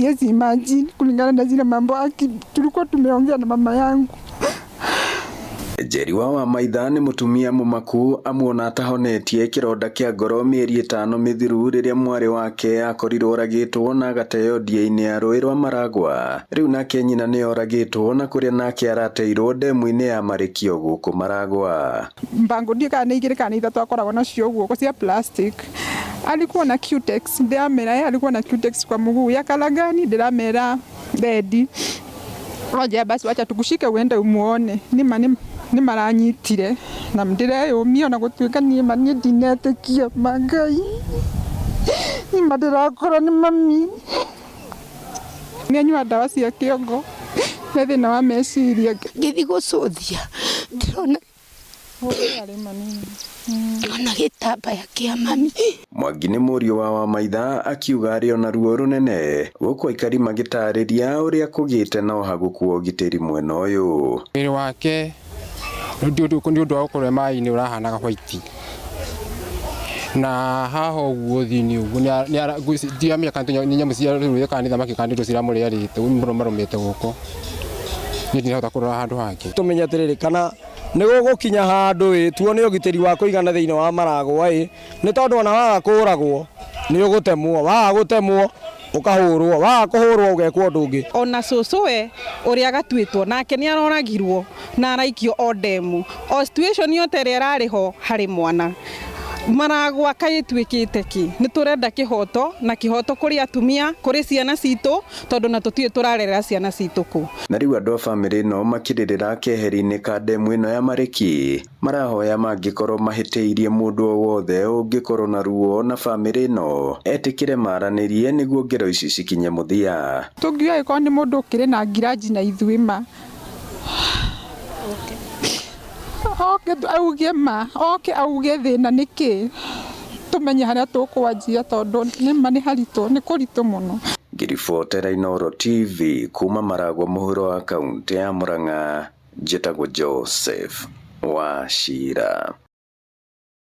Siwezi imagine kulingana na zile mambo aki tulikuwa tumeongea na mama yangu. Njeri wa Wamaitha nĩ mũtumia mũmaku amuona atahonetie kĩronda kĩa ngoro mĩeri 5 mĩthiru rĩrĩa mwarĩ wake akorirwo oragĩtwo na agateo ndia-inĩ ya rũĩ rwa Maragwa. Rĩu nake nyina nĩ oragĩtwo na kũrĩa nake arateirwo ndemu-inĩ ya Marĩkio gũkũ Maragwa. Mbango ndiĩ kana nĩ igĩrĩ kana nĩ ithatũ akoragwo nacio guoko cia plastic. Alikuwa na cutex, ndĩramera yeye alikuwa na cutex kwa mguu ya kala gani, ndĩramera red. Oja basi wacha tukushike uende umuone. Nĩma nĩ maranyitire na ndĩreyũmia ona gũtuĩka niĩ ma niĩ ndinetĩkia ma Ngai. Nĩma ndĩrakora nĩ mami. Nĩanyua ndawa cia kĩongo nĩ thĩna wa meciria. Ngĩthiĩ gũcũthia ndĩrona ona gĩtambaya kĩa mami. Mwangi nĩ mũriũ wa Wamaitha akiuga arĩ ona ruo rũnene gũkũ aikari magĩtarĩria ũrĩa kũgĩte na ũhagũku wa ũgitĩri mwena ũyũ. Mwĩrĩ wake nĩ ũndũ wa gũkorwo maĩ-inĩ ũrahanaga white na haha ũguo thĩinĩ ũguo ndiramenya kana nĩ nyamũ cia rũĩ kana nĩ thamaki kana nĩ indo ciramũrĩarĩte marũmĩte gũkũ niĩ ndinahota kũrora handũ hangĩ. Tũmenye atĩrĩrĩ kana nĩ gũgũkinya handũ ĩ tuone ũgitĩri wa kũigana thĩinĩ wa Maragwa ĩ nĩ tondũ ona waga kũragwo nĩ ũgũtemwo, waga gũtemwo ũkahũrwo, waga kũhũrwo ũgekwo ũndũ ũngĩ. Ona cũcũwe ũrĩa agatuĩtwo nake nĩ aroragirwo na araikio o ndemu o situation yote ĩrĩa ĩrarĩ ho harĩ mwana. Maragwa kaĩ ĩtuĩkĩte kĩ? Nĩ tũrenda kĩhoto na kĩhoto kũrĩ atumia, kũrĩ ciana citũ tondũ na tũtiũĩ tũrarerera ciana citũ kũ. Na rĩu andũ a bamĩrĩ ĩno makĩrĩrĩra keheri-inĩ ka ndemu ĩno ya Marĩki marahoya mangĩkorwo mahĩtĩirie mũndũ o wothe ũngĩkorwo na ruo na bamĩrĩ ĩno etĩkĩre maranĩrie nĩguo ngero ici cikinye mũthia. Tũngiuga angĩkorwo nĩ mũndũ ũkĩrĩ na ngiraji na ithuĩ ma oke auge ma oke auge thĩna nĩ kĩ tũmenye harĩa tũkwanjia tondũ nĩma nĩ haritũ nĩ kũritũ mũno. Ngĩribotera Inooro TV kuma Maragwa mũhuro wa kaũntĩ ya Murang'a, njĩtagwo Joseph Wachira.